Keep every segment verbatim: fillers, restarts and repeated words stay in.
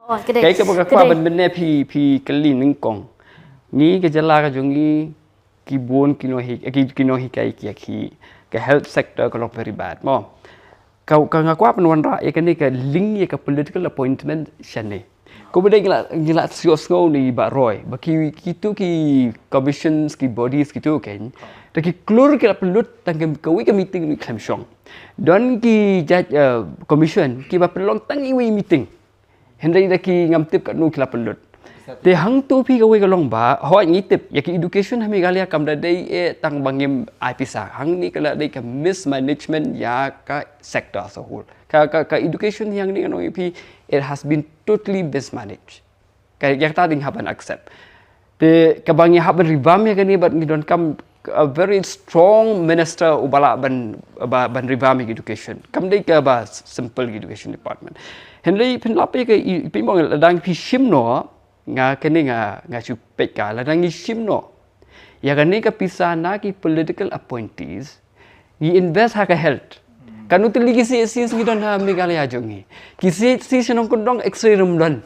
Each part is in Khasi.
Oh, ka dei. Kaei kaba nga kwah ban mynne phi, phi kylli nyngkong. Ngi ka jylla ka jong ngi, ki bun ki nonghi-, ki, ki nonghikai ki, ki, ka health sector ka long very bad mo. Ka, ka nga kwah ban wanrah ïa kane ka link ïa ka political appointment shane. Kumba dei ngi la, ngi la shu sngew na i Bah Roy ba ki, kito ki commissions, ki bodies kito kein, te ki klur ki la pynlut tang ka, kawei ka meeting ruh khlem shong. Don ki judge, eh, commission kiba pynlong tang iwei i meeting. Hynrei da ki ngam tip katno ki la pynlut. Te hangto phi kawei ka long ba, hooid ngi tip ïa ka education ha Meghalaya kam da dei eh tang ba ngim ai pisa. Hangne ka la dei ka mismanagement ïa ka sector as a whole. Ka, ka, ka education hangne ngan ong ïa phi, it has been totally mismanaged. Ka, ïa kata dei ngi hap ban accept. Te kaba ngi hap ban revamp ïa kane bad ngi donkam a very strong minister uba lah ban, ba, ban revamp ïa ka education. Kam dei kaba simple ka education department. Hynrei phin lap ïa ka i, pynbong lada ngi phi shim noh, nga kane nga, nga shu peit ka, lada ngi shim noh ïa kane ka pisa na ki political appointees, ngi invest ha ka health. Katno tylli ki C H Cs ngi don ha Meghalaya jong ngi. Ki C H Cs sha nongkyndong X-ray ruh ym don.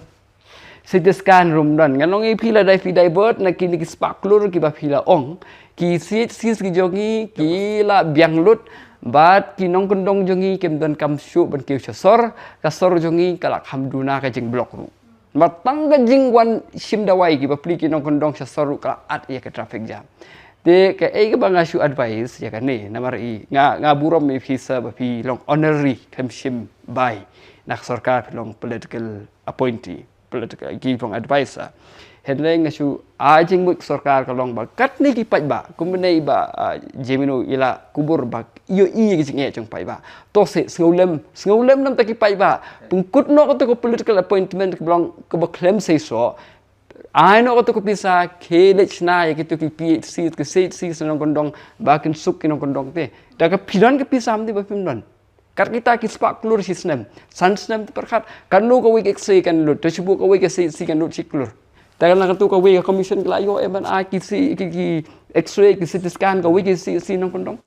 C T scan ruh ym don. Ngan ong ïa phi lada phi divert na kine ki spah klur kiba phi la ong, ki C H Cs ki jong ngi ki la biang lut. Bad ki nongkyndong jong ngi kim donkam shuh ban kiew sha sor. Ka sor jong ngi ka la kham duna ka jingblok ruh. Namar tang ka jingwan shim dawai kiba plie ki nongkyndong sha sor ruh ka la at ïa ka traffic jam. Te kaei kaba nga shu advice ïa kane, namar i nga, nga burom ïa phi sir ba phi long honorary, khlem shim bai na ka sorkar, phi long political appointee, political, ki long advisor. Hynrei nga shu ai jingmut sorkar ka long ba katne ki paidbah, kumne i Bah, ah, Jemino i la kubur ba ïohi ïa ki jingeh jong paidbah. To se sngewlem, sngewlem namar ki paidbah. Pynkut noh kato ka political appointment kaba long kaba khlem seisoh. Ai noh kato ka pisa, khie leit shna ïa kito ki P H C, ki C H C sha nongkyndong ba kin suk ki nongkyndong te. Da ka phi don ka pisa, ym dei ba phim don. Kat kita ki spah klur shi snem, san snem te pyrkhat, katno kawei ka X-ray kan lut, te shibun kawei ka C H C kan lut shi klur. Te na kato kawei ka commission ki la ïoh eh ban ai ki C-, ki, ki X-ray, ki C T scan, kawei ki C H C nongkyndong.